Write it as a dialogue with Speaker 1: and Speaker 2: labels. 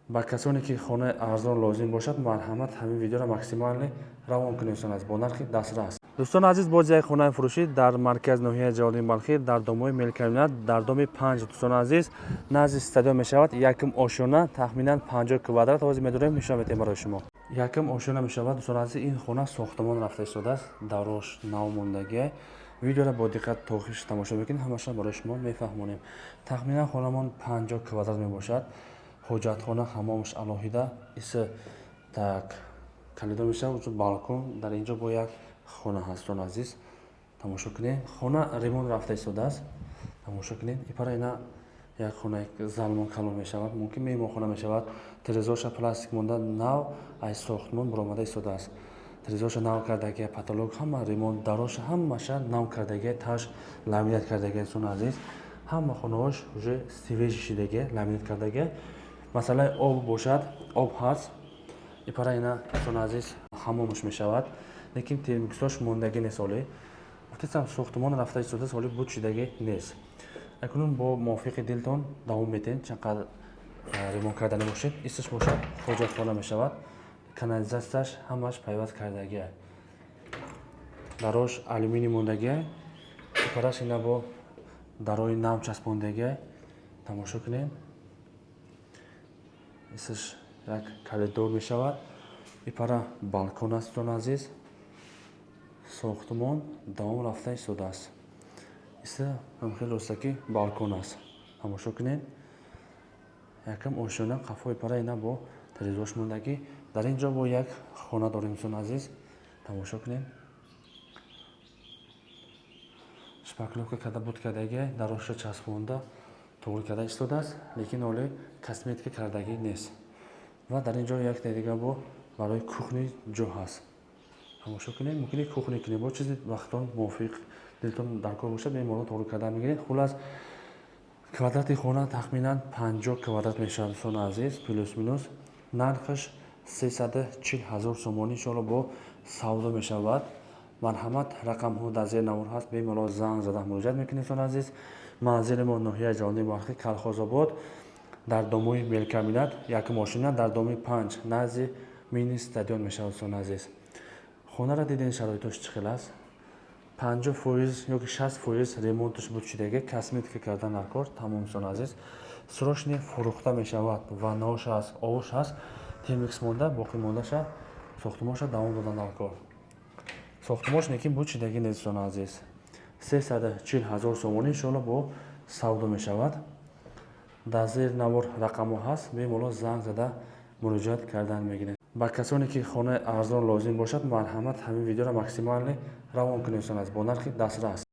Speaker 1: Ба касоне, ки хонаи арзон лозим бошад, марҳамат, ҳамин видеоро максимально равон кунед, дӯстон азиз, бо нархи дастрас. Дӯстони азиз, боз як хонаи фурӯшӣ дар марказ, ноҳияи Ҷалолиддин Балхӣ, дар домои мелкомбинат, дар доми 5, дӯстони азиз, назди стадион мешавад. Якум ошёна, тахминан 50 квадрат. Ҳозир медорем, нишон медиҳем барои шумо. Якум ошёна мешавад, дӯстони азиз. Ин хона сохтмон рафта истодааст, дарош нав мондагия. Видеоро бо диққат то охирш тамошо мекунед, ҳамаша барои шумо мефаҳмонем. Тахминан хонамон 50 квадрат мебошад. Ҳоҷатхона, ҳамомаш алоҳида, иса так коридор мешавад, балкон. Дар инҷо бо як хона ҳаст, дӯстони азиз, тамошо кунед. Хона ремонт рафта истодааст, тамошо кунед. Ипара ина як хона, залмон калон мешавад, мумкин меҳмонхона мешавад. Тирезоша пластик монда, нав аз сохтмон баромада истодааст. Тирезоша нав кардагия, потолок ҳама ремонт, дароша ҳамаша нав кардагия, таш ламинат кардагия. Дӯстони азиз, ҳама хонаҳош уже свежий шидагия, ламинат кардагия. Масъалаи об бошад, об ҳаст. Ипара ина, дӯстони азиз, ҳамомаш мешавад, лекин термиксош мондагӣ нест. Ҳоле гуфтесам, сохтмон рафта истодааст, ҳоли буд шидагӣ нест. Акнун бо мувофиқи дилтон давом метиҳем, чанд қадр ремонт кардани бошед. Исташ бошад, ҳоҷатхона мешавад, канализатсияш ҳамаш пайваст кардагия, дарош алюминий мондагия. Ипараш ина бо дарои нав часпондагия, тамошо кунед. Исташ як коридор мешавад, ипара балкон аст. Дӯстони азиз, сохтмон давом рафта истодааст. Иста хеле ростакӣ балкон аст, тамошо кунед. Якам ошёна, қафои пара ина бо тирезош мондагӣ. Дар ин ҷо бо як хона дорем, дӯстони азиз, тамошо кунед. Шпаклёвка карда буд кардагия, дароша часпонда, туғри карда истодааст, лекин ҳоле косметика кардагӣ нест. Ва дар ин ҷо якте дига бо барои кухни ҷо ҳаст, тамошо кунед. Мумкин кухни кунед, бо чизи вақтон мувофиқ дилтон дар кор бошад, бемалол туғри карда мегиред. Хуллас, квадрати хона тахминан 50 квадрат мешавад, дӯстони азиз, плюс минус. Нархаш 340 000 сомонӣ, иншоалло бо савдо мешавад. Марҳамат, рақамҳо дар зери навор ҳаст, бемалол занг зада муроҷиат мекунед. Дӯстони азиз, манзили мо ноҳияи Ҷалолиддини Балхӣ, Калхозобод, дар домои мелкомбинат, якум ошёна, дар доми 5, назди мини стадион мешавад. Дӯстони азиз, хонаро дидем, шароитош чӣ хел аст. 50% ёки 60% ремонташ буд шудага, косметика кардан дар кор, тамом. Дӯстони азиз, срочно фурӯхта мешавад. Ваннаош ҳаст, овош ҳаст, термикс монда, боқӣ мондаша сохтмонша давом додан дар кор. Сохтмонш лекин буд шудагӣ нест. Дӯстони азиз, 340 000 сомонӣ, иншоалло бо савдо мешавад. Дар зери навор рақамҳо ҳаст, бемалол занг зада муроҷиат кардан мегиред. Ба касоне, ки хонаи арзон лозим бошад, марҳамат, ҳамин видеоро максимально равон кунед, дӯстони азиз, бо нархи дастрас.